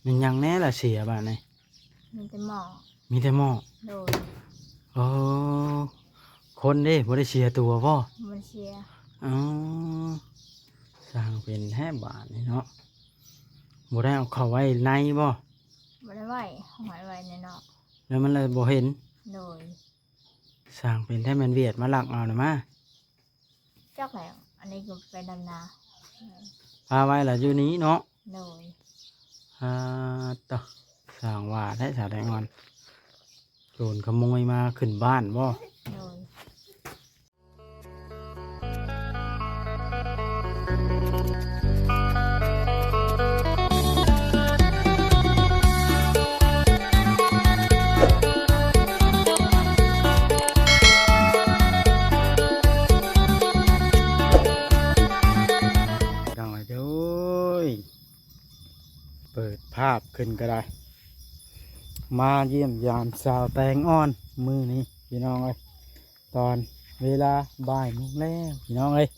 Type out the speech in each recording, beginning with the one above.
ແມ່ນຫຍັງແດ່ລະເສຍບາດນີ້? ມີແຕ່ໝໍ້ ມີແຕ່ໝໍ້. ໂດຍ. ໂອ້ ຄົນເດ້ ບໍ່ໄດ້ເສຍຕົວບໍ່? ບໍ່ໄດ້ເສຍ. ອໍ ຊ່າງເປັນແທ້ບາດນີ້ເນາະ. ບໍ່ໄດ້ເອົາເຂົ້າໄວ້ໃນບໍ່? ບໍ່ໄດ້ໄວ້ ຫ້ອຍໄວ້ໃນນອກ ແລ້ວມັນເລີຍບໍ່ເຫັນ. ໂດຍ. ຊ່າງເປັນແທ້ ແມ່ນຫວຽດມາລັກເອົານະມາ. ຈັກແລ້ວ ອັນນີ້ກໍໄປດຳນາ ປະໄວ້ລະຢູ່ນີ້ເນາະ. ໂດຍ. ອາ ຕະ ຊ່າງວ່າແທ້ສາວແຕງອ່ອນ ໂຈນຂະໂມຍມາຂຶ້ນບ້ານບໍ່? ໂດຍ. ພີ່ນ້ອງເອີຍ ເປີດພາບຂຶ້ນກໍໄດ້ ມາຢ້ຽມຢາມສາວແຕງອ່ອນມື້ນີ້ ພີ່ນ້ອງເອີຍ. ຕອນເວລາບ່າຍໂມງແລ້ວ ພີ່ນ້ອງເອີຍ.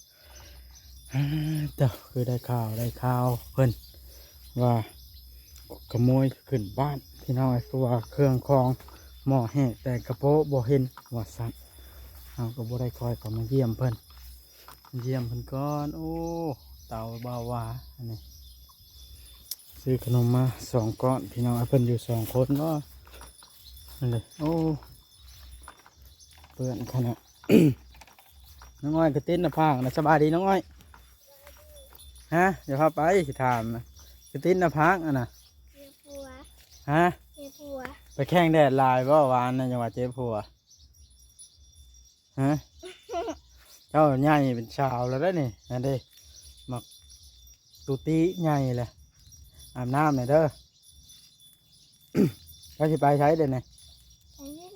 ເຈົ້າ ຄືໄດ້ຂ່າວ ໄດ້ຂ່າວເພິ່ນວ່າຂະໂມຍຂຶ້ນບ້ານ ພີ່ນ້ອງເອີຍ. ຄືວ່າເຄື່ອງຂອງໝໍ້ແຫກແຕກກະໂປະບໍ່ເຫັນວ່າຊັ້ນ. ເຮົາກໍບໍ່ໄດ້ຄ່ອຍເຂົ້າມາຢ້ຽມເພິ່ນ ຢ້ຽມເພິ່ນກ່ອນ. ໂອ້ ເຕົາບ່າວຫວາ ອັນນີ້ ຊື້ຂະໜົມມາສອງກ້ອນ ພີ່ນ້ອງ. ເພິ່ນຢູ່ສອງຄົນເນາະ ນັ້ນເດ້. ໂອ້ ເປື້ອນຂະໜາດ. ນ້ອງອ້ອຍ ຄືຕິດໜ້າຜາກນະ. ສະບາຍດີນ້ອງອ້ອຍ. ຮະ? ຢ່າພາໄປ ຊິຖາມນະ. ຄືຕິດໜ້າຜາກຫັ້ນນະ? ເຈັບຫົວ. ຮະ? ເຈັບຫົວ. ໄປແຂ່ງແດດຫຼາຍບໍ່ວານນະ ຈັ່ງວ່າເຈັບຫົວ? ຮະ? ເຈົ້າໃຫຍ່ເປັນສາວແລ້ວເດ້ນີ້. ນັ້ນເດ້ ໝາກຕຸຕິໃຫຍ່ແລ້ວ. ອາບນ້ຳແດ່ເດີ. ເຈົ້າຊິໄປໃສເດນີ້? ໄປຫຼິ້ນ.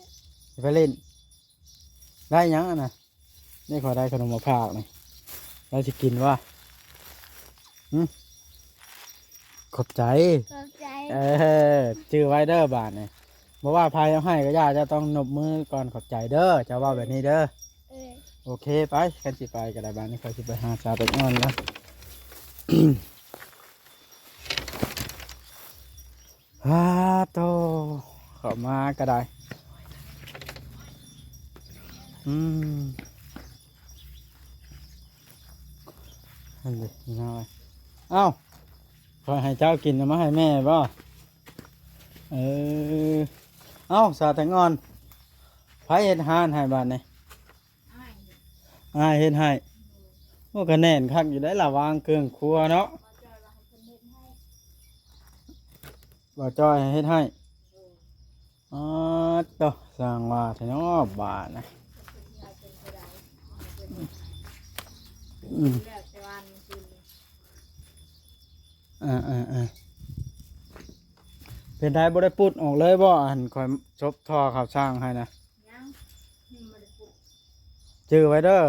ໄປຫຼິ້ນ. ໄດ້ຫຍັງຫັ້ນນະ? ນີ້ຂ້ອຍໄດ້ຂະໜົມມາຝາກນີ້. ເຈົ້າຊິກິນບໍ່? ຫຶ? ຂອບໃຈ. ຂອບໃຈ. ເອີ ຈື່ໄວ້ເດີບາດນີ້. ບໍ່ວ່າໃຜເອົາໃຫ້ກໍຢ່າ ເຈົ້າຕ້ອງນົບມືກ່ອນ ຂອບໃຈເດີ. ເຈົ້າເວົ້າແບບນີ້ເດີ. ເອີ ໂອເຄ ໄປ. ຄັນຊິໄປກໍໄດ້ ບາດນີ້ຂ້ອຍຊິໄປຫາສາວແຕງອ່ອນກ່ອນ. ອາໂຕ ເຂົ້າມາກໍໄດ້. ອືມ ຫັ້ນເດ ນ້ອຍ. ເອົ້າ ຂ້ອຍໃຫ້ເຈົ້າກິນ ເອົາມາໃຫ້ແມ່ບໍ່? ເອີ ເອົ້າ ສາວແຕງອ່ອນ ໃຜເຮັດຮ້ານໃຫ້ບາດນີ້? ອ້າຍເຮັດໃຫ້. ໂອ້ ກະແໜ້ນຄັກຢູ່ໄດ໋ລະ ວາງເຄື່ອງຄົວເນາະ. ບ່າວຈ້ອຍເຮັດໃຫ້. ອໍ ໂຕ ຊ່າງວ່າແທ້ເນາະບາດນະ. ອືມ ເອີໆໆ ເປັນໃດ ບໍ່ໄດ້ປຸດອອກເລີຍບໍ່? ອັນຂ້ອຍສົບທໍ່ເຂົ້າຊ່າງໃຫ້ນະ. ຍັງ ຍັງບໍ່ໄດ້ປຸດ. ຈື່ໄວ້ເດີ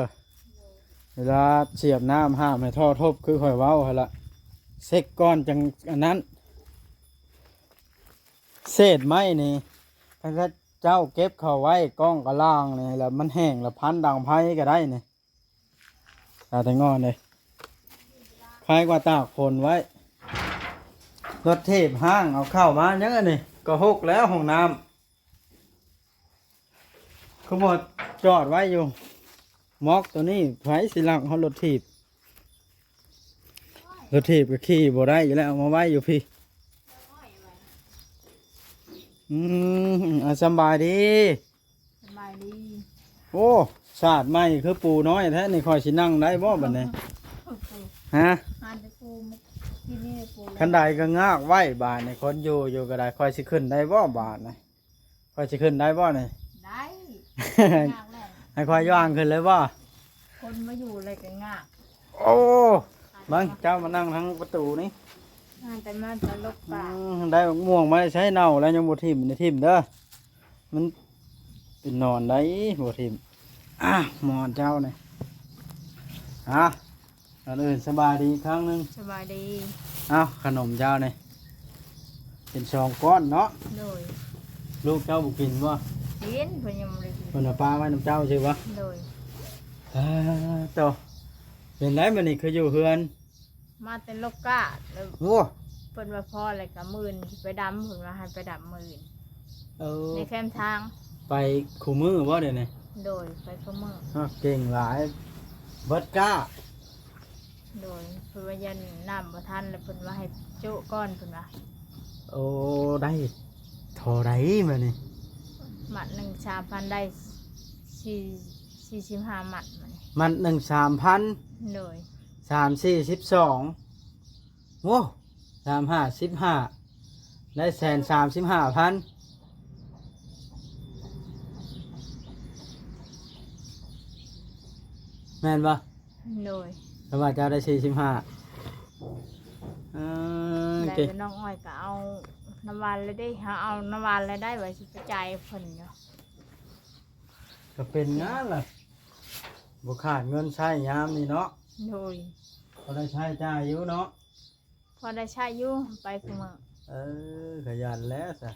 ເວລາສຽບນ້ຳຫ້າມໃຫ້ທໍ່ທົບ ຄືຂ້ອຍເວົ້າຫັ້ນລະ ເຊັກກ່ອນຈັ່ງອັນນັ້ນ. ເສດໄມ້ນີ້ ຄັນເຈົ້າເກັບເຂົ້າໄວ້ກ້ອງກະລ່າງນີ້ ແລ້ວມັນແຫ້ງ ແລ້ວພັນດັງໄຟກໍໄດ້ນີ້. ຕາແຕ່ງອນເດ້ ໃຄກວ່າຕາກຝົນໄວ້. ລົດຖີບຫ້າງເອົາເຂົ້າມາຍັງອັນນີ້ ກໍຫົກແລ້ວຫ້ອງນ້ຳ ຄືບໍ່ຈອດໄວ້ຢູ່. ໝອກໂຕນີ້ໃຜຊິລັກເອົາລົດຖີບ? ລົດຖີບກໍຂີ່ບໍ່ໄດ້ຢູ່ແລ້ວ ເອົາມາໄວ້ຢູ່ພີ້. ອືມ ອ່າ ສຳບາຍດີ. ສະບາຍດີ. ໂອ້ ສາດໃໝ່ຄືປູນ້ອຍແທ້ນີ້ ຂ້ອຍຊິນັ່ງໄດ້ບໍ່ບັດນີ້? ຮະ? ຫາແຕ່ປູມື້ກີ້ນີ້ປູ. ຄັນໃດກໍງາກໄວ້ບາດນີ້ ຄົນຢູ່ຢູ່ກໍໄດ້. ຂ້ອຍຊິຂຶ້ນໄດ້ບໍ່ບາດນີ້? ຂ້ອຍຊິຂຶ້ນໄດ້ບໍ່ນີ້? ໄດ້. ງາກແລ້ວ ໃຫ້ຂ້ອຍຍ່າງຂຶ້ນເລີຍບໍ່? ຄົນມາຢູ່ແລ້ວກໍງາກ. ໂອ້ ເບິ່ງ ເຈົ້າມານັ່ງທາງປະຕູນີ້. ມາແຕ່ ມາແຕ່ລົກປ່າ. ອືມ ໄດ້ໝາກມ່ວງມາໃຊ້ເນົ່າແລ້ວ ຍັງບໍ່ຖິ້ມ ໄດ້ຖິ້ມເດີ. ມັນເປັນໜອນໄດ໋ ບໍ່ຖິ້ມ. ອ່າ ໝອນເຈົ້ານີ້. ອ່າ ກ່ອນອື່ນສະບາຍດີອີກຄັ້ງໜຶ່ງ. ສະບາຍດີ. ເອົ້າ ຂະໜົມເຈົ້ານີ້ ເປັນສອງກ້ອນເນາະ. ໂດຍ. ລູກເຈົ້າບໍ່ກິນບໍ່? ກິນ ເພິ່ນຍັງບໍ່ໄດ້ກິນ. ເພິ່ນເອົາປະໄວ້ນຳເຈົ້າຊື່ບໍ່? ໂດຍ. ອ່າ ໂຕ ເປັນໃດມື້ນີ້ຄືຢູ່ເຮືອນ? ມາແຕ່ລົກກາດ. ໂອ້ ເພິ່ນວ່າພໍແລ້ວກໍມື້ອື່ນຊິໄປດຳ ເພິ່ນວ່າໃຫ້ໄປດຳມື້ອື່ນ. ເອີ ໃນແຄມທາງ. ໄປຄູ່ມື້ບໍ່ດຽວນີ້? ໂດຍ ໄປຄູ່ມື້. ຮະ ເກັ່ງຫຼາຍ. ເບິດກ້າ. ໂດຍ ເພິ່ນວ່າຢ້ານນ້ຳບໍ່ທັນ ແລ້ວເພິ່ນວ່າໃຫ້ໂຈະກ່ອນ ເພິ່ນວ່າ. ໂອ້ ໄດ້ທໍ່ໃດມານີ້? ມັດໜຶ່ງສາມພັນ ໄດ້ສີ່ ສີ່ສິບຫ້າມັດມານີ້. ມັດໜຶ່ງສາມພັນ? ໂດຍ. ສາມສີ່ສິບສອງ ໂອ້ ສາມຫ້າສິບຫ້າ ໄດ້ແສນສາມສິບຫ້າພັນ ແມ່ນບໍ່? ໂດຍ. ແຕ່ວ່າເຈົ້າໄດ້ສີ່ສິບຫ້າ. ເອີ ແລ້ວເກັ່ງ. ນ້ອງອ້ອຍກໍເອົານ້ຳຫວານແລ້ວເດ້ ເຮົາເອົານ້ຳຫວານແລ້ວໄດ້ ວ່າຊິໄປຈ່າຍເພິ່ນຢູ່. ກໍເປັນງານລະ ບໍ່ຂາດເງິນໃຊ້ຍາມນີ້ເນາະ. ໂດຍ. ພໍໄດ້ໃຊ້ຈ່າຍຢູ່ເນາະ. ພໍໄດ້ໃຊ້ຢູ່ ໄປຄູ່ມື້. ເອີ ຂະຫຍັນແຫຼະຊະ.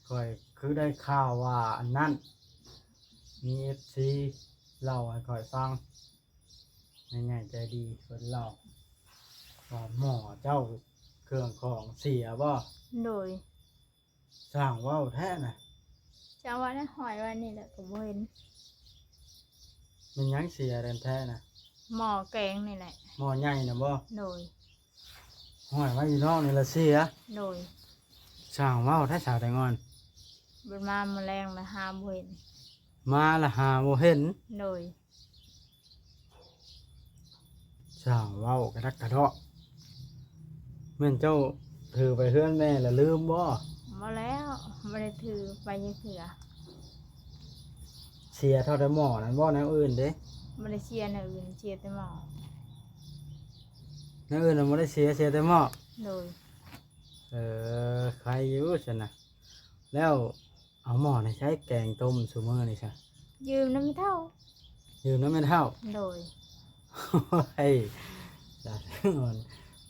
ຂ້ອຍຄືໄດ້ຂ່າວວ່າອັນນັ້ນ ມີເອັຟຊີເລົ່າໃຫ້ຂ້ອຍຟັງ ແມ່ໃຫຍ່ໃຈດີເພິ່ນເລົ່າວ່າໝໍເຈົ້າເຄື່ອງຂອງເສຍບໍ່? ໂດຍ. ຊ່າງເວົ້າແທ້ນະ. ຊ່າງວ່ານະ ຫ້ອຍໄວ້ນີ້ແຫຼະ ກໍບໍ່ເຫັນ. ແມ່ນຫຍັງເສຍແທ້ນະ? ໝໍ້ແກງນີ້ແຫຼະ. ໝໍ້ໃຫຍ່ນະບໍ່? ໂດຍ. ຫ້ອຍໄວ້ຢູ່ນອກນີ້ລະເສຍ? ໂດຍ. ຊ່າງເວົ້າແທ້ສາວແຕງອ່ອນ. ບັດມາມື້ແລງລະຫາບໍ່ເຫັນ. ມາລະຫາບໍ່ເຫັນ? ໂດຍ. ຊ່າງເວົ້າກະດັກກະເດາະ. ແມ່ນເຈົ້າຖືໄປເຮືອນແມ່ລະລືມບໍ່? ບໍ່ແລ້ວ ບໍ່ໄດ້ຖືໄປຈັກເທື່ອ. ເສຍເທົ່າແຕ່ໝໍ້ນັ້ນບໍ່? ແນວອື່ນເດ້? ບໍ່ໄດ້ເສຍແນວອື່ນ ເສຍແຕ່ໝໍ້. ແນວອື່ນນະບໍ່ໄດ້ເສຍ ເສຍແຕ່ໝໍ້? ໂດຍ. ເອີ ໄຄຢູ່ຊັ້ນນະ. ແລ້ວ ເອົາໝໍ້ໃນໃຊ້ແກງຕົ້ມຊຸມື້ນີ້ຊະ? ຢືມນຳແມ່ເຖົ້າ. ຢືມນຳແມ່ເຖົ້າ? ໂດຍ. ໂອ້ຍ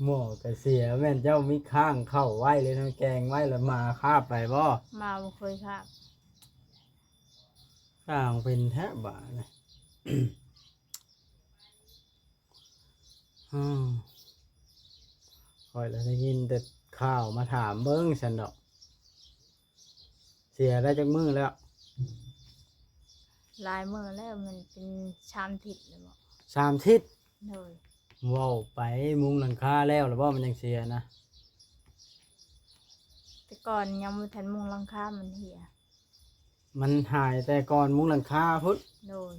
ໝໍ້ກະເສຍ ແມ່ນເຈົ້າມີຄ້າງເຂົ້າໄວ້ ຫຼືນຳແກງໄວ້ ແລ້ວໝາຄາບໄປບໍ່? ໝາບໍ່ເຄີຍຄາບ. ຊ່າງເປັນແທ້ບາດນີ້. ອືມ ຂ້ອຍລະໄດ້ຍິນແຕ່ຂ່າວ ມາຖາມເບິ່ງຊັ້ນດອກ. ເສຍໄດ້ຈັກມື້ແລ້ວ? ຫຼາຍມື້ແລ້ວ ມັນເປັນສາມທິດແລ້ວບໍ? ສາມທິດ? ໂດຍ. ເວົ້າໄປ ມຸງຫຼັງຄາແລ້ວລະບໍ ມັນຈັ່ງເສຍນະ? ແຕ່ກ່ອນຍັງບໍ່ທັນມຸງຫຼັງຄາ ມັນເຫຍ. ມັນຫາຍແຕ່ກ່ອນມຸງຫຼັງຄາພຸ້ນ? ໂດຍ.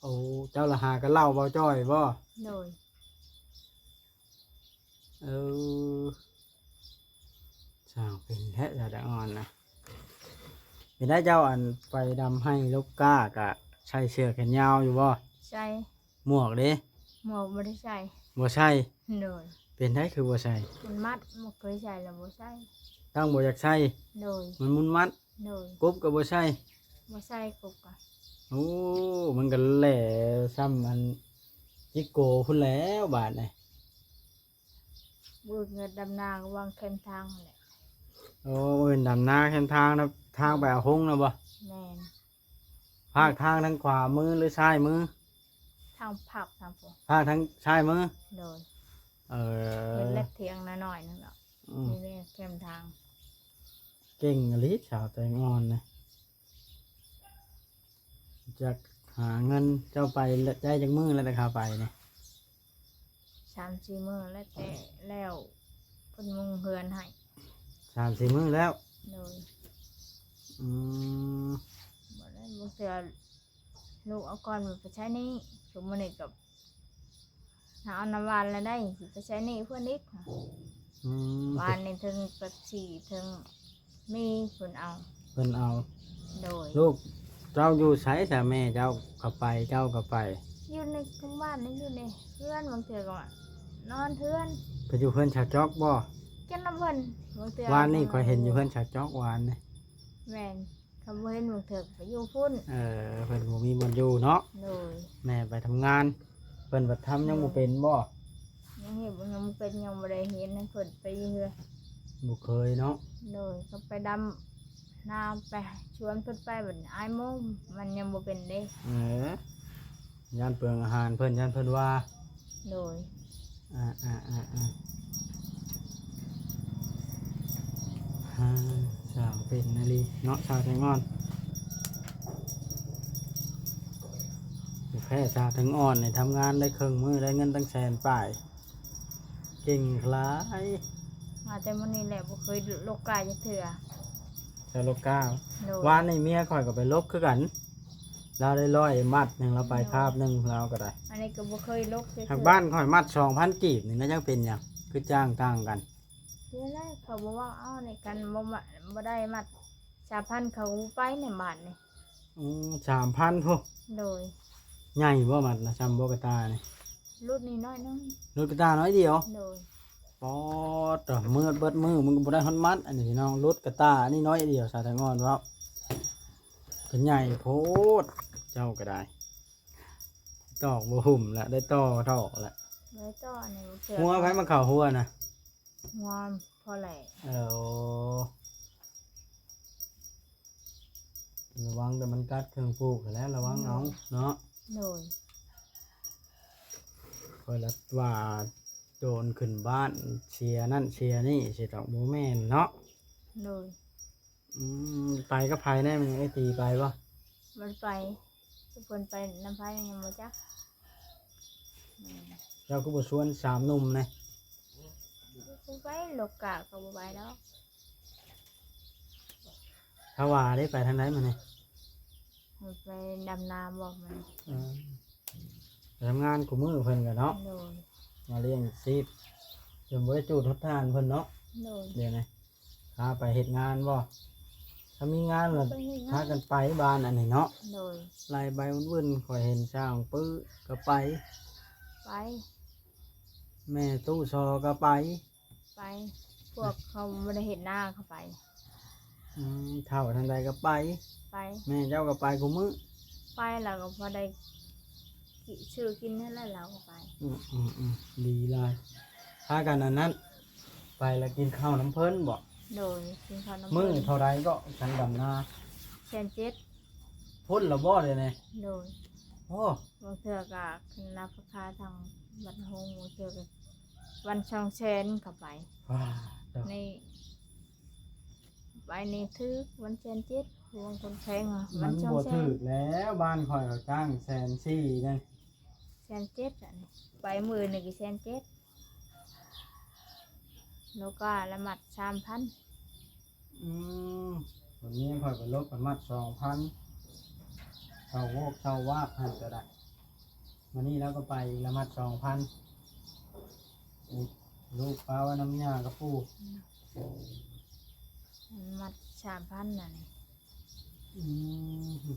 ໂອ້ ເຈົ້າລະຫາກັນເລົ່າເບົາຈ້ອຍບໍ? ໂດຍ. ເອີ ຊ່າງເປັນແທ້ ສາວແຕງອ່ອນນະ. ເປັນໄດເຈົ້າ ອັນໄປດຳໄຮ່ລົກກ້າ ກະໃສ່ເສື້ອແຂນຍາວຢູ່ບໍ? ໃສ່. ໝວກເດ? ໝວກບໍ່ໄດ້ໃສ່. ບໍ່ໃສ່? ໂດຍ. ເປັນໄດຄືບໍ່ໃສ່? ມັນມັດ ບໍ່ເຄີຍໃສ່ລະບໍ່ໃສ່. ຕັ້ງບໍ່ຢາກໃສ່? ໂດຍ. ມັນມຶນມັດ? ໂດຍ. ກົບກໍບໍ່ໃສ່? ບໍ່ໃສ່ກົບກະ. ໂອ້ ມັນກໍແຫຼ້ສ່ຳອັນຈິໂກພຸ້ນແລ້ວບາດນີ້. ບຶດເງິນດຳນາກະວາງແຄມທາງຫັ້ນແຫຼະ. ໂອ້ ເປັນດຳນາແຄມທາງນະ ທາງໄປອາຫົງນະບໍ? ແມ່ນ. ພາກທາງທາງຂວາມືຫຼືຊ້າຍມື? ທາງພາກທາງພຸ້ນ. ພາກທາງຊ້າຍມື? ໂດຍ. ເອີ ເຮັດແລັບຖຽງນ້ອຍໆນັ້ນດອກ. ອືມ ນີ້ແຫຼະແຄມທາງ. ເກັ່ງອີ່ຫຼີສາວແຕງອ່ອນນະ. ຈັກຫາເງິນ ເຈົ້າໄປໄດ້ຈັກມື້ແລ້ວ ແຕ່ຂ້າໄປນີ້? ສາມສີ່ມື້ແລ້ວ ແຕ່ແລ້ວເພິ່ນມຸງເຮືອນໃຫ້. ສາມສີ່ມື້ແລ້ວ? ໂດຍ. ອືມ ບໍ່ໄດ້ ບາງເທື່ອລູກເອົາກ່ອນວ່າໄປໃຊ້ໜີ້ ຊຸມມື້ນີ້ກໍ ຫາເອົານ້ຳຫວານລະໄດ້ ຊິໄປໃຊ້ໜີ້ເພິ່ນອີກ. ອືມ ຫວານນີ້ເຖິງເປັບຊີ ເຖິງມີເພິ່ນເອົາ. ເພິ່ນເອົາ. ໂດຍ. ລູກເຈົ້າຢູ່ໃສຊະ? ແມ່ເຈົ້າກໍໄປ ເຈົ້າກໍໄປ. ຢູ່ໃນບ້ານນີ້ ຢູ່ໃນເຮືອນ ບາງເທື່ອກໍນອນເຮືອນ. ໄປຢູ່ເຮືອນຊາວຈອກບໍ? ກິນນຳເພິ່ນ ບາງເທື່ອ. ວານນີ້ຂ້ອຍເຫັນຢູ່ເຮືອນຊາວຈອກ ວານນີ້. ແມ່ນ. ຄັນບໍ່ເຫັນບາງເທື່ອກໍໄປຢູ່ພຸ້ນ. ເອີ ເພິ່ນບໍ່ມີບ່ອນຢູ່ເນາະ. ໂດຍ. ແມ່ໄປທຳງານ ເພິ່ນບັດທຳຍັງບໍ່ເປັນບໍ? ຍັງເຮັດ ຍັງບໍ່ເປັນ ຍັງບໍ່ໄດ້ເຫັນໃຫ້ເພິ່ນໄປເຮືອນ. ບໍ່ເຄີຍເນາະ. ໂດຍ. ກໍໄປດຳນາ ໄປຊວນເພິ່ນໄປ ບັດອ້າຍໂມງ ມັນຍັງບໍ່ເປັນເດ້. ເອີ ຢ້ານເປືອງອາຫານເພິ່ນ ຢ້ານເພິ່ນວ່າ. ໂດຍ. ອ່າໆໆໆ ອ່າ ຊ່າງເປັນອີ່ຫຼີເນາະ ສາວແຕງອ່ອນ. ແທ້ ສາວແຕງອ່ອນນີ້ທຳງານໄດ້ເຄິ່ງມື້ ໄດ້ເງິນຕັ້ງແສນປາຍ ເກັ່ງຫຼາຍ. ມາແຕ່ມື້ນີ້ແຫຼະ ບໍ່ເຄີຍລົກກາຈັກເທື່ອ. ເຈົ້າລົກກາ? ໂດຍ. ວານນີ້ເມຍຂ້ອຍກໍໄປລົກຄືກັນ ລາວໄດ້ຮ້ອຍມັດໜຶ່ງ ລາວໄປ ໂດຍ ພາບໜຶ່ງ ລາວກໍໄດ້. ອັນນີ້ກໍບໍ່ເຄີຍລົກຈັກເທື່ອ. ຫາກບ້ານຂ້ອຍມັດສອງພັນກີບນີ້ນະ ຈັກເປັນຫຍັງ ຄືຈ້າງຕ່າງກັນ. ເຮັດແລ້ວ ເຂົາບໍ່ເວົ້າ ເອົາໃນກັນ ບໍ່ມາ ບໍ່ໄດ້ມັດສາມພັນ ເຂົາກໍບໍ່ໄປໃນບ້ານນີ້. ອືມ ສາມພັນພຸ້ນ. ໂດຍ. ໃຫຍ່ບໍ່ມັດນະ ຊ່ຳບໍ່ກະຕ່ານີ້? ຫຼຸດນີ້ໜ້ອຍໜຶ່ງ. ຫຼຸດກະຕ່າໜ້ອຍດຽວ? ໂດຍ. ປອດ ເມີດເບິດມື້ ມັນກໍບໍ່ໄດ້ຮອດມັດ ອັນນີ້ພີ່ນ້ອງ ຫຼຸດກະຕ່າອັນນີ້ໜ້ອຍດຽວ ສາວແຕງອ່ອນເວົ້າ. ກໍໃຫຍ່ໂພດ ເຈົ້າກໍໄດ້ ຕອກບໍ່ຫຸ້ມລະ ໄດ້ຕໍ່ເຖາະລະ. ບໍ່ໄດ້ຕໍ່ ອັນນີ້ບໍ່ເຊື່ອ. ຫົວໃຜມາເຂົ້າຫົວນະ? ງົວພໍ່ແຫຼະ. ເອີ ລະວັງແຕ່ມັນກັດເຄື່ອງປູກຫັ້ນແຫຼະ ລະວັງເອົາເນາະ. ໂດຍ. ຂ້ອຍລະວ່າໂຈນຂຶ້ນບ້ານ ເສຍນັ້ນເສຍນີ້ຊິດອກ ບໍ່ແມ່ນເນາະ. ໂດຍ. ອືມ ໄປກັບໃຜແດ່ ມັນຍັງໄດ້ຕີໄປບໍ່? ບໍ່ໄດ້ໄປ. ເພິ່ນໄປນຳໃຜຍັງບໍ່ຈັກ. ແມ່ນ. ເຈົ້າຄືບໍ່ຊວນສາມໜຸ່ມແດ່? ບໍ່ໄປ ລົກກະກໍບໍ່ໄປດອກ. ທາວາເດ້ ໄປທາງໃດມື້ນີ້? ໄປດຳນາບໍ່ມື້ນີ້. ເອີ ໄປທຳງານຄູ່ມື້ເພິ່ນກະເນາະ. ໂດຍ. ມາລ້ຽງຊີບ ເພິ່ນບໍ່ໄດ້ຈູດຫົດຖ່ານເພິ່ນເນາະ. ໂດຍ. ດຽວນີ້ ພາໄປເຮັດງານບໍ່? ຖ້າມີງານລະ ໄປເຮັດງານ ພາກັນໄປບ້ານອັນນີ້ເນາະ. ໂດຍ. ໄລ່ໃບວຸ້ນໆ ຂ້ອຍເຫັນຊ່າງປຶກະໄປ. ໄປ. ແມ່ຕູ້ຊໍກະໄປ. ໄປ. ພວກເຂົາບໍ່ໄດ້ເຮັດນາເຂົາໄປ. ອືມ ເຖົ້າທາງໃດກະໄປ. ໄປ. ແມ່ເຈົ້າກະໄປຄູ່ມື້. ໄປ ລາວກໍພໍໄດ້ ຊື້ກິນຫັ້ນແຫຼະ ລາວກໍໄປ. ອືມໆໆ ດີຫຼາຍ. ພາກັນອັນນັ້ນ ໄປລະກິນເຂົ້ານຳເພິ່ນບໍ? ໂດຍ. ກິນເຂົ້ານຳເພິ່ນ. ມື້ເທົ່າໃດເກາະ ຄັນດຳນາ? ແສນເຈັດ. ພຸ້ນລະບໍດຽວນີ້? ໂດຍ. ໂອ້ ບາງເທື່ອກະຂຶ້ນນາຜາຄາທາງວັດໂຮງ ບາງເທື່ອກະວັນສອງແສນເຂົ້າໄປ. ວ້າ ນີ້ ໄປນີ້ຖືກ ວັນແສນເຈັດ ບາງຄົນແພງ ມັນບໍ່ຖືກແລ້ວ. ບ້ານຂ້ອຍເຂົາຈ້າງແສນສີ່ນະ. ແສນເຈັດ ອັນນີ້ ໄປມື້ໜຶ່ງກະແສນເຈັດ ໂລກາລະມັດສາມພັນ. ອືມ ບາດນີ້ຂ້ອຍໄປລົກກັນມັດສອງພັນ ເຊົ່າໂວກເຊົ່າວາກຫັ້ນກະໄດ້. ມື້ນີ້ລາວກະໄປອີກລະມັດສອງພັນ. ອືມ ລູກປະໄວ້ນຳຍ່າກັບປູ່. ມັດສາມພັນນັ້ນ. ອືມ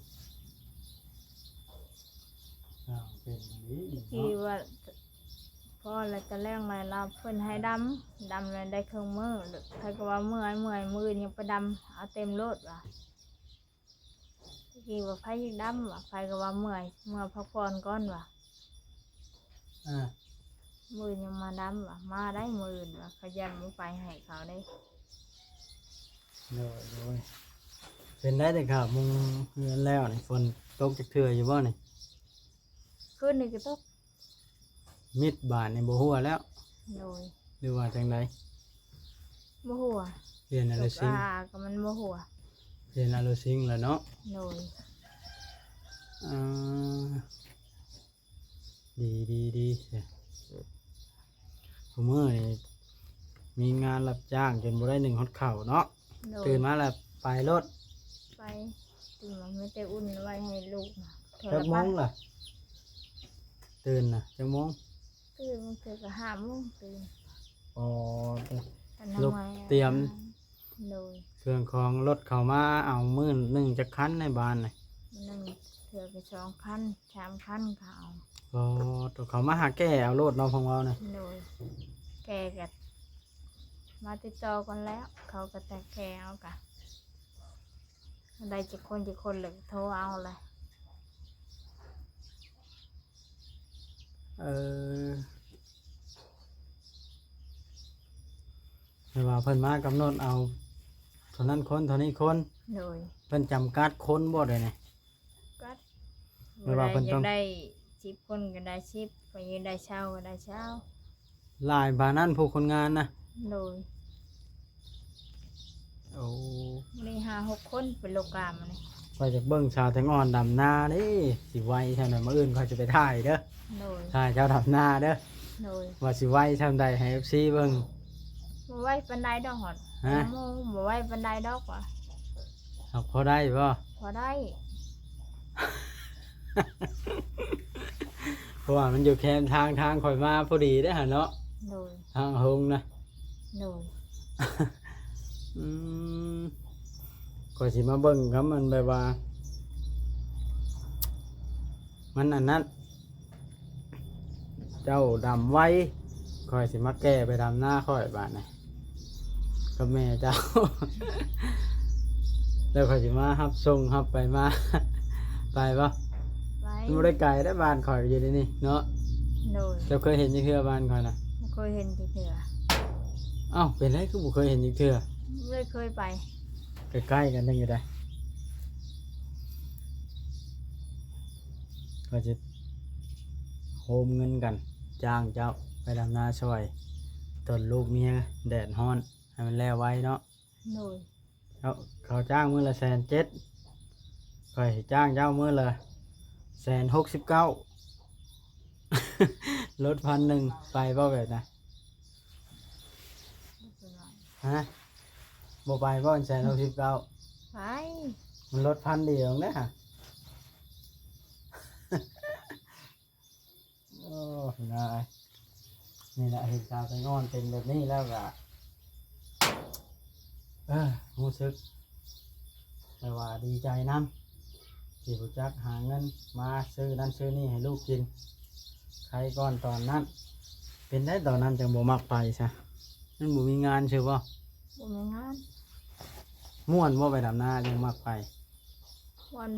ຊ່າງເປັນອີ່ຫຼີເນາະ. ທີ່ວ່າ ພໍລະຕະແລງມາລາວເພິ່ນໃຫ້ດຳ ດຳແລ້ວໄດ້ເຄິ່ງມື້ ໃຜກໍວ່າເມື່ອຍ ເມື່ອຍ ມື້ອື່ນຍັງໄປດຳເອົາເຕັມໂລດວ່າ. ຕະກີ້ວ່າໃຜຢາກດຳວ່າ ໃຜກໍວ່າເມື່ອຍ ເມື່ອພັກຜ່ອນກ່ອນວ່າ. ອ່າ ມື້ອື່ນຍັງມາດຳວ່າ ມາໄດ້ມື້ອື່ນວ່າ ຂະຫຍັນບໍ່ໄປໃຫ້ເຂົາເດ້. ໂດຍ ໂດຍ. ເປັນໄດ້ແຕ່ຂາບມຸງເຮືອນແລ້ວນີ້ ຝົນຕົກຈັກເທື່ອຢູ່ບໍ່ນີ້? ຄືນນີ້ກໍຕົກ. ມິດບາດນີ້ບໍ່ຮົ່ວແລ້ວ. ໂດຍ. ຫຼືວ່າຈັ່ງໃດ? ບໍ່ຮົ່ວ. ປ່ຽນອາໂລຊິງ ກໍມັນບໍ່ຮົ່ວ. ປ່ຽນອາໂລຊິງແລ້ວເນາະ. ໂດຍ. ອ່າ ດີ ດີ ດີ. ຊຸມື້ນີ້ມີງານຮັບຈ້າງຈົນບໍ່ໄດ້ໜຶ້ງຮອດເຂົ້າເນາະ. ໂດຍ. ຕື່ນມາແລ້ວໄປໂລດ. ໄປ. ຕື່ນມາມີແຕ່ອຸ່ນໄວ້ໃຫ້ລູກ. ຈັກໂມງລະ? ຕື່ນນະ ຈັກໂມງ? ຕື່ນບາງເທື່ອກໍຫ້າໂມງຕື່ນ. ອໍ ລູກຕຽມ. ໂດຍ. ເຄື່ອງຂອງລົດເຂົາມາເອົາມື້ໜຶ່ງຈັກຄັນໃນບ້ານນະ? ມື້ໜຶ່ງເທື່ອກໍສອງຄັນ ສາມຄັນກໍເອົາ. ອໍ ໂຕເຂົາມາຫາແກ່ເອົາໂລດເນາະ ພວກເຮົານະ. ໂດຍ. ແກ່ກໍມາຕິດຕໍ່ກັນແລ້ວ ເຂົາກໍແຕ່ແກ່ເອົາກະ ໄດ້ຈັກຄົນຈັກຄົນແລ້ວໂທເອົາແຫຼະ. ເອີ ແຕ່ວ່າເພິ່ນມາກຳນົດເອົາເທົ່ານັ້ນຄົນ ເທົ່ານີ້ຄົນ. ໂດຍ. ເພິ່ນຈຳກັດຄົນບໍ່ ດຽວນີ້? ກັດ ແມ່ນວ່າເພິ່ນຕ້ອງ ຢາກໄດ້ສິບຄົນກໍໄດ້ສິບ ຂ້ອຍຢາກໄດ້ຊາວກໍໄດ້ຊາວ. ຫຼາຍປານນັ້ນ ຜູ້ຄົນງານນະ? ໂດຍ. ໂອ້ ມີຫ້າຫົກຄົນເປັນໂລກາມານີ້. ຂ້ອຍຢາກເບິ່ງສາວແຕງອ່ອນດຳນາເດ້ ຊິໄວຊ່ຳໃດ. ມື້ອື່ນຂ້ອຍຈະໄປຖ່າຍເດີ. ໂດຍ. ຖ່າຍເຈົ້າດຳນາເດີ. ໂດຍ. ວ່າຊິໄວຊ່ຳໃດໃຫ້ເອັຟຊີເບິ່ງ. ບໍ່ໄວປານໃດດອກ. ຮະ? ບໍ່ໄວປານໃດດອກວ່າ. ເຮົາພໍໄດ້ບໍ່? ພໍໄດ້. ເພາະວ່າມັນຢູ່ແຄມທາງ ທາງຂ້ອຍມາພໍດີເດ້ຫັ້ນເນາະ. ໂດຍ. ທາງລົງນະ. ໂດຍ. ອືມ ຂ້ອຍຊິມາເບິ່ງກັບມັນແບບວ່າ ມັນອັນນັ້ນ ເຈົ້າດຳໄວ ຂ້ອຍຊິມາແກ່ໄປດຳນາຂ້ອຍບາດນີ້ ກັບແມ່ເຈົ້າ ແລ້ວຂ້ອຍຊິມາຮັບສົ່ງ ຮັບໄປມາ ໄປບໍ່? ໄປ. ມັນບໍ່ໄດ້ໄກເດ້ ບ້ານຂ້ອຍກໍຢູ່ໃນນີ້ເນາະ. ໂດຍ. ເຈົ້າເຄີຍເຫັນຈັກເທື່ອບ້ານຂ້ອຍນະ? ບໍ່ເຄີຍເຫັນຈັກເທື່ອ. ເອົ້າ ເປັນໄດຄືບໍ່ເຄີຍເຫັນຈັກເທື່ອ? ບໍ່ໄດ້ເຄີຍໄປ. ໃກ້ໆກັນຈັ່ງຢູ່ໃດ. ຂ້ອຍຊິໂຮມເງິນກັນ ຈ້າງເຈົ້າໄປດຳນາຊ່ອຍ ຕົນລູກເມຍແດດຮ້ອນ ໃຫ້ມັນແລ້ວໄວເນາະ. ໂດຍ. ເຂົາ ເຂົາຈ້າງມື້ລະແສນເຈັດ ຂ້ອຍຈ້າງເຈົ້າມື້ລະແສນຫົກສິບເກົ້າ ລົດພັນໜຶ່ງ ໄປບໍ່ແບບນັ້ນ? ຮະ? ບໍ່ໄປບໍ່ ແສນຫົກສິບເກົ້າ? ໄປ. ມັນລົດພັນດຽວເດ້. ໂອ້ ນາຍ ນີ້ແຫຼະ ເຫັນສາວແຕງອ່ອນເປັນແບບນີ້ແລ້ວກະ ເອີ ຮູ້ສຶກແບບວ່າດີໃຈນຳ ທີ່ຮູ້ຈັກຫາເງິນມາຊື້ນັ້ນຊື້ນີ້ໃຫ້ລູກກິນ. ໄຄກ່ອນຕອນນັ້ນ ເປັນໄດຕອນນັ້ນຈັ່ງບໍ່ມັກໄປຊະ? ມັນບໍ່ມີງານຊື່ບໍ່? ບໍ່ມີງານ. ມ່ວນບໍ່ໄປດຳນາຈັ່ງມັກໄປ? ມ່ວນ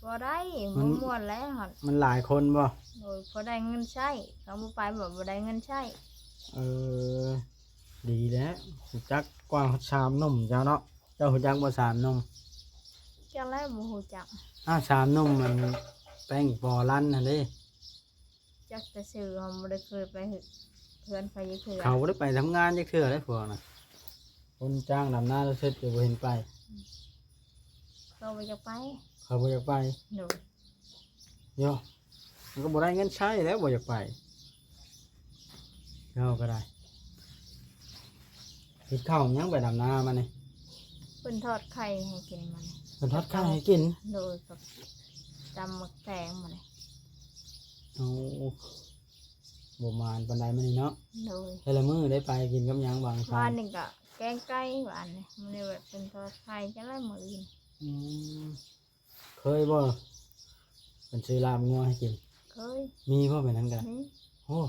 ບໍ່ໄດ້ ມັນ ບໍ່ມ່ວນແລ້ວຫັ້ນ. ມັນຫຼາຍຄົນບໍ່? ໂດຍ ພໍໄດ້ເງິນໃຊ້ ຄັນບໍ່ໄປແບບບໍ່ໄດ້ເງິນໃຊ້. ເອີ ດີແລ້ວ ຮູ້ຈັກກວ່າສາມໜຸ່ມເຈົ້າເນາະ. ເຈົ້າຮູ້ຈັກບໍ່ສາມໜຸ່ມ? ຈັກແລ້ວ ບໍ່ຮູ້ຈັກ. ອ້າວ ສາມໜຸ່ມມັນແປ້ງປໍລັນຫັ້ນເດ້. ຈັກແຕ່ຊື່ ເຮົາບໍ່ໄດ້ເຄີຍໄປເຮືອນໃຜຈັກເທື່ອ. ເຂົາບໍ່ໄດ້ໄປທຳງານຈັກເທື່ອເດ້ພວກນະ. ຄົນຈ້າງດຳນາແລ້ວເສັດກໍບໍ່ເຫັນໄປ. ເຂົາບໍ່ຢາກໄປ. ເຂົາບໍ່ຢາກໄປ. ໂດຍ. ໂຢ ມັນກໍບໍ່ໄດ້ເງິນໃຊ້ແລ້ວ ບໍ່ຢາກໄປ. ເຮົາກໍໄດ້. ເຮັດເຂົ້າຫຍັງໄປດຳນາມານີ້? ເພິ່ນທອດໄຂ່ໃຫ້ກິນມານີ້. ເພິ່ນທອດໄຂ່ໃຫ້ກິນ? ໂດຍ ກັບຕຳໝາກແຕງມານີ້. ໂອ້ ບໍ່ໝານປານໃດມື້ນີ້ເນາະ. ໂດຍ. ແຕ່ລະມື້ໄດ້ໄປກິນກັບຫຍັງບາງຄັ້ງ? ວານນີ້ກໍແກງໄກ່ ວານນີ້. ມື້ນີ້ແບບເພິ່ນທອດໄຂ່ ຈັກແລ້ວມື້ອື່ນ. ອືມ. ເຄີຍບໍ່ ເພິ່ນຊື້ລາບງົວໃຫ້ກິນ? ເຄີຍ. ມີບໍ່ແບບນັ້ນກະ? ມີ. ໂອ້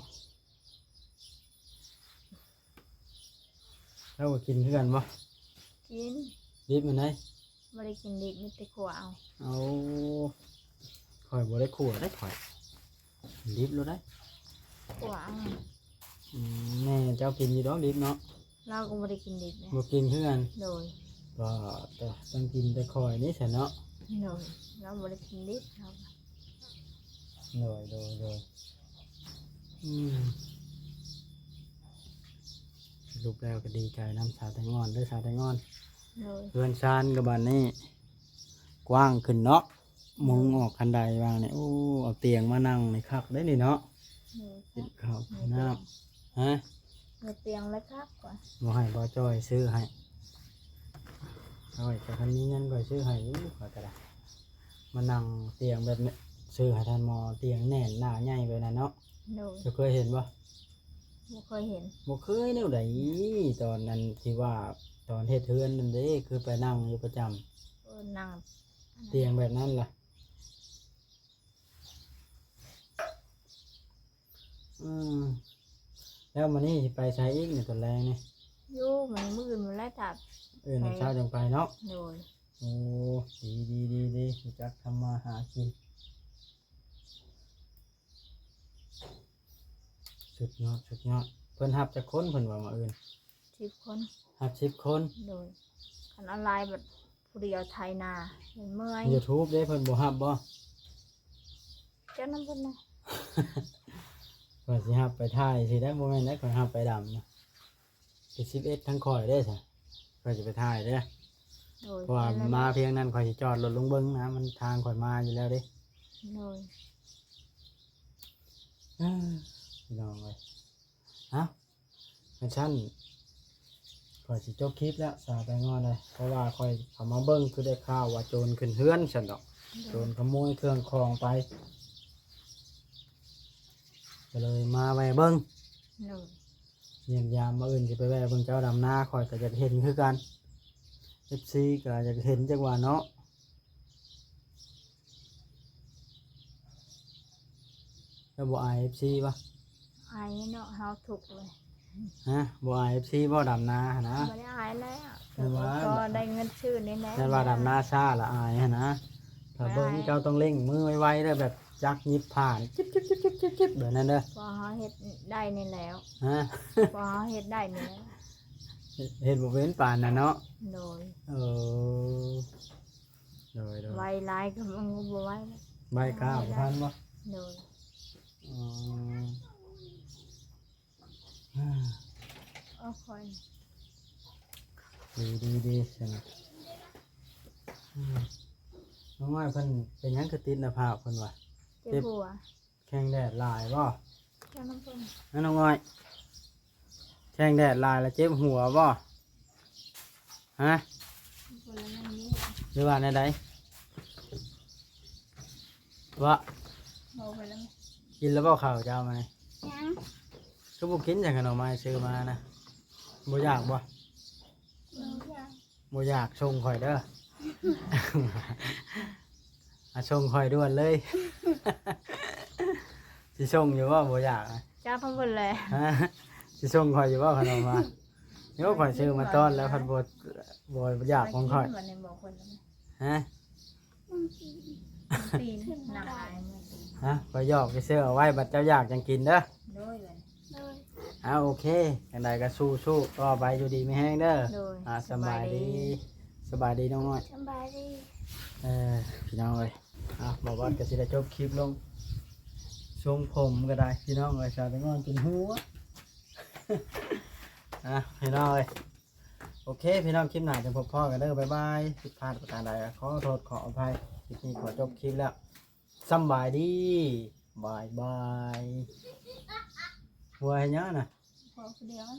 ເຈົ້າກໍກິນຄືກັນບໍ່? ກິນ. ດິບແມ່ນໃດ? ບໍ່ໄດ້ກິນດິບ ມີແຕ່ຂົ້ວເອົາ. ເອົາ ຂ້ອຍບໍ່ໄດ້ຂົ້ວເດ້ຂ້ອຍ. ດິບໂລດໄດ໋. ຂົ້ວເອົາ. ອືມ ແມ່ເຈົ້າກິນຢູ່ດອກດິບເນາະ. ລາວກໍບໍ່ໄດ້ກິນດິບເດ້. ບໍ່ກິນຄືກັນ. ໂດຍ. ກໍຕ້ອງກິນແຕ່ຂ້ອຍນີ້ຊັ້ນເນາະ. ໂດຍ. ລາວບໍ່ໄດ້ກິນດິບລາວ. ໂດຍ ໂດຍ ໂດຍ. ອືມ ສະຫຼຸບແລ້ວກໍດີໃຈນຳສາວແຕງອ່ອນເດີ ສາວແຕງອ່ອນ. ໂດຍ. ເຮືອນຊານກໍບາດນີ້ກວ້າງຂຶ້ນເນາະ. ມຸງອອກຄັນໄດວ່ານີ້. ໂອ້ ເອົາຕຽງມານັ່ງນີ້ຄັກເດ້ນີ້ເນາະ. ໂດຍ. ກິນເຂົ້າກິນນ້ຳ. ຮະ? ເອົາຕຽງລະຄັກກວ່າ. ບໍ່ໃຫ້ບ່າວຈ້ອຍຊື້ໃຫ້. ໂອ້ຍ ແຕ່ຄັນມີເງິນຂ້ອຍຊື້ໃຫ້ຢູ່ ຂ້ອຍກໍໄດ້. ມານັ່ງຕຽງແບບນີ້ ຊື້ໃຫ້ທ່ານໝໍຕຽງແໜ້ນໜ້າໃຫຍ່ແບບນັ້ນເນາະ. ໂດຍ. ເຈົ້າເຄີຍເຫັນບໍ່? ບໍ່ເຄີຍເຫັນ. ບໍ່ເຄີຍແນວໃດ? ຕອນນັ້ນທີ່ວ່າຕອນເຮັດເຮືອນນັ້ນເດ້ ຄືໄປນັ່ງຢູ່ປະຈຳ. ເອີ ນັ່ງ ຕຽງແບບນັ້ນລະ. ອືມ ແລ້ວມື້ນີ້ຊິໄປໃສອີກນີ້ຕອນແລງນີ້? ຢູ່ມື້ອື່ນພຸ້ນແຫຼະ ຖ້າ ເອີ ຕອນເຊົ້າຈັ່ງໄປເນາະ. ໂດຍ. ໂອ້ ດີໆໆ ຮູ້ຈັກທຳມາຫາກິນ. ສຸດຍອດ ສຸດຍອດ. ເພິ່ນຮັບຈັກຄົນ ເພິ່ນວ່າມື້ອື່ນ? ສິບຄົນ. ຮັບສິບຄົນ. ໂດຍ. ຄັນອອນລາຍບັດຜູ້ດຽວໄຖນາ ເມື່ອຍ. ຢູທູບເດ້ ເພິ່ນບໍ່ຮັບບໍ່? ເຈົ້ານຳເພິ່ນນະ. ຂ້ອຍຊິຮັບໄປຖ່າຍຊິໄດ້ ບໍ່ແມ່ນໄດ້ ຂ້ອຍຮັບໄປດຳນະ ເປັນສິບເອັດທັງຂ້ອຍເດ້ຊະ ຂ້ອຍຊິໄປຖ່າຍເດ້. ໂດຍ ເພາະວ່າ ໄປແລ້ວ ມາພຽງນັ້ນ ຂ້ອຍຊິຈອດລົດລົງເບິ່ງນະ ມັນທາງຂ້ອຍມາຢູ່ແລ້ວເດ້. ໂດຍ ເອີ ພີ່ນ້ອງເອີຍ ເອົ້າ ຄັນຊັ້ນ ຂ້ອຍຊິຈົບຄລິບແລ້ວ ສາວແຕງອ່ອນເອີຍ ເພາະວ່າຂ້ອຍເຂົ້າມາເບິ່ງ ຄືໄດ້ຂ່າວວ່າໂຈນຂຶ້ນເຮືອນຊັ້ນດອກ. ໂດຍ ໂຈນຂະໂມຍເຄື່ອງຂອງໄປ ກໍເລີຍມາແວ່ເບິ່ງ. ໂດຍ ຢ້ຽມຢາມ ມື້ອື່ນຊິໄປແວ່ເບິ່ງເຈົ້າດຳນາ ຂ້ອຍກໍຢາກເຫັນຄືກັນ ເອັຟຊີ ກໍຢາກເຫັນຈັກວ່າເນາະ. ເຈົ້າບໍ່ອາຍເອັຟຊີບໍ່? ອາຍເນາະ ເຮົາທຸກເລີຍ. ຮະ? ບໍ່ອາຍເອັຟຊີບໍ່? ດຳນາຫັ້ນນະ. ບໍ່ໄດ້ອາຍແລ້ວ ແມ່ນວ່າ ກໍໄດ້ເງິນຊື້ນີ້ແຫຼະ. ແມ່ນວ່າດຳນາຊ້າລະອາຍຫັ້ນນະ. ຖ້າເບິ່ງ ອາຍ ເຈົ້າຕ້ອງເລັ່ງມືໄວໆເດີ ແບບຈັກຫຍິບຜ່ານ ຈິບໆໆໆ ແບບນັ້ນເດີ ເພາະເຮົາເຮັດໄດ້ນີ້ແລ້ວ. ຮະ? ເພາະເຮົາເຮັດໄດ້ນີ້ແລ້ວ. ເຮັດ ເຮັດບໍ່ເປັນປານນັ້ນເນາະ. ໂດຍ ເອີ ໂດຍໆ ໄວຫຼາຍກໍບໍ່ໄວແລ້ວ ໄວກ້າບໍ່ທັນບໍ່? ໂດຍ ອໍ ເອົາຂ້ອຍ ດີໆໆ ຊັ້ນນະ. ອືມ ນ້ອງອ້ອຍເພິ່ນເປັນຫຍັງຄືຕິດໜ້າຜາກເພິ່ນວ່າ? ເຈັບ ເຈັບຫົວ. ແຂງແດດຫຼາຍບໍ່? ແຂງນ້ຳເພິ່ນ ນະນ້ອງອ້ອຍ ແຂງແດດຫຼາຍລະເຈັບຫົວບໍ່? ຮະ? ບໍ່ໄດ້ນັ້ນນີ້ ຫຼືວ່າແນວໃດ? ວະ ເວົ້າໄປແລ້ວ ກິນແລ້ວບໍ່ເຂົ້າເຈົ້າມານີ້? ຍັງ ຄືບໍ່ກິນຫຍັງ ຂະໜົມອ້າຍຊື້ມານະ? ບໍ່ຢາກບໍ່? ບໍ່ຢາກ ບໍ່ຢາກ ສົ່ງຂ້ອຍເດີ ອາ ສົ່ງຂ້ອຍດ່ວນເລີຍ. ຊິສົ່ງຢູ່ບໍ່? ບໍ່ຢາກ ຈັກເພິ່ນແຫຼະ. ຮະ? ຊິສົ່ງຂ້ອຍຢູ່ບໍ່? ຄັນເອົາມາ ໂຍ ຂ້ອຍຊື້ມາຕ້ອນແລ້ວ ຄັນບໍ່ ບໍ່ຢາກຂອງຂ້ອຍ. ກິນບັດນີ້ບໍ່ຄົນ ຮະ? ຕີນ ໜ້າອາຍ. ຮະ? ຂ້ອຍຫຍອກຊື່ໆ ເອົາໄວ້ ບັດເຈົ້າຢາກຈັ່ງກິນເດີ. ໂດຍ ໂດຍ ອ່າ ໂອເຄ ຈັ່ງໃດກໍສູ້ໆຕໍ່ໄປ ຢູ່ດີມີແຮງເດີ. ໂດຍ ອ່າ ສະບາຍດີ ສະບາຍດີ ສະບາຍດີນ້ອງນ້ອຍ ສະບາຍດີ. ເອີ ພີ່ນ້ອງເອີຍ ອ່າ ບ່າວວັດກໍຊິໄດ້ຈົບຄລິບລົງ ຊົງຜົມກໍໄດ້ ພີ່ນ້ອງເອີຍ ສາວແຕງອ່ອນຈົນຫົວ. ອ່າ ພີ່ນ້ອງເອີຍ ໂອເຄ ພີ່ນ້ອງ ຄລິບໜ້າຈັ່ງພົບພໍ້ກັນເດີ ບາຍບາຍ. ຜິດພາດປະການໃດກໍຂໍໂທດຂໍອະໄພ ຄລິບນີ້ຂໍຈົບຄລິບແລ້ວ ສຳບາຍດີ ບາຍບາຍ. ຫົວເຮັດຫຍັງນະ? ພໍຜູ້ດຽວ